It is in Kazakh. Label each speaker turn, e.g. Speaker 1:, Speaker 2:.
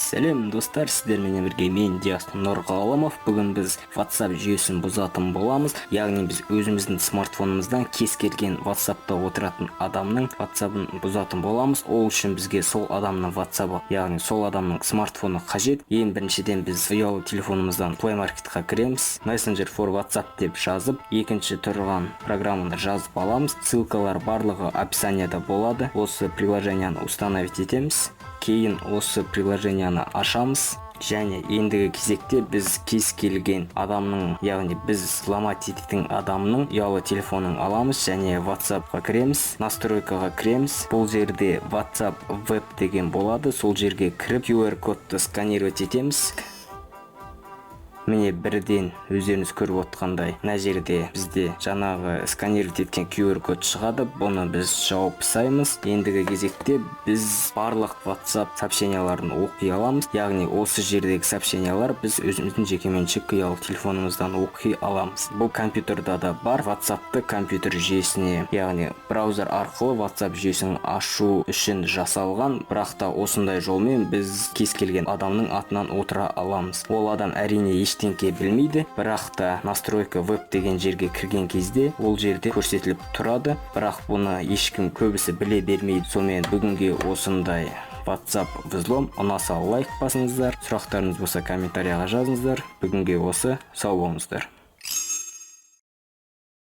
Speaker 1: Сәлем, достар! Сіздерменен бірге мен, Диас Нұрғалымов. Бүгін біз WhatsApp жүйесін бұзатын боламыз, яғни біз өзіміздің смартфонымыздан кез келген WhatsAppта отыратын адамның WhatsApp'ын бұзатын боламыз. Ол үшін бізге сол адамның WhatsApp'ы, яғни сол адамның смартфоны қажет. Ең біріншіден, біз ұялы телефонымыздан Play Marketқа кіреміз, Messenger for WhatsApp деп жазып, екінші тұрған программаны жазып аламыз. Ссылкалар барлығы описанияда болады. Осы приложенияны установить етеміз. Кейін осы приложенияны ашамыз және ендігі кезекте біз кез келген адамның, яғни біз взломать ететін адамның ұялы телефонын аламыз және WhatsAppқа кіреміз, настройкаға кіреміз. Бұл жерде WhatsApp Web деген болады. Сол жерге кіріп, QR кодты сканировать етеміз. Міне, бірден өздеріңіз көріп отқандай, мына жерде бізде жаңағы сканировать еткен QR код шығады. Бұны біз жауып тастаймыз. Ендігі кезекте біз барлық WhatsApp сообщенияларын оқи аламыз, яғни осы жердегі сообщениялар біз өзіміздің жекеменшік ұялы телефонымыздан оқи аламыз. Бұл компьютерда да бар. WhatsAppты компьютер жүйесіне, яғни браузер арқылы WhatsApp жүйесін ашу үшін жасалған. Бірақ та осындай жолмен біз кез келген адамның атынан отыра аламыз. Ол адам, әрине, ештеңке білмейді, бірақ та настройка веб деген жерге кірген кезде ол жерде көрсетіліп тұрады. Бірақ бұны ешкім, көбісі біле бермейді. Сонымен, бүгінге осындай WhatsApp взлом. Ұнаса, лайк басыңыздар, сұрақтарыңыз болса, комментарияға жазыңыздар. Бүгінге осы, сау болыңыздар.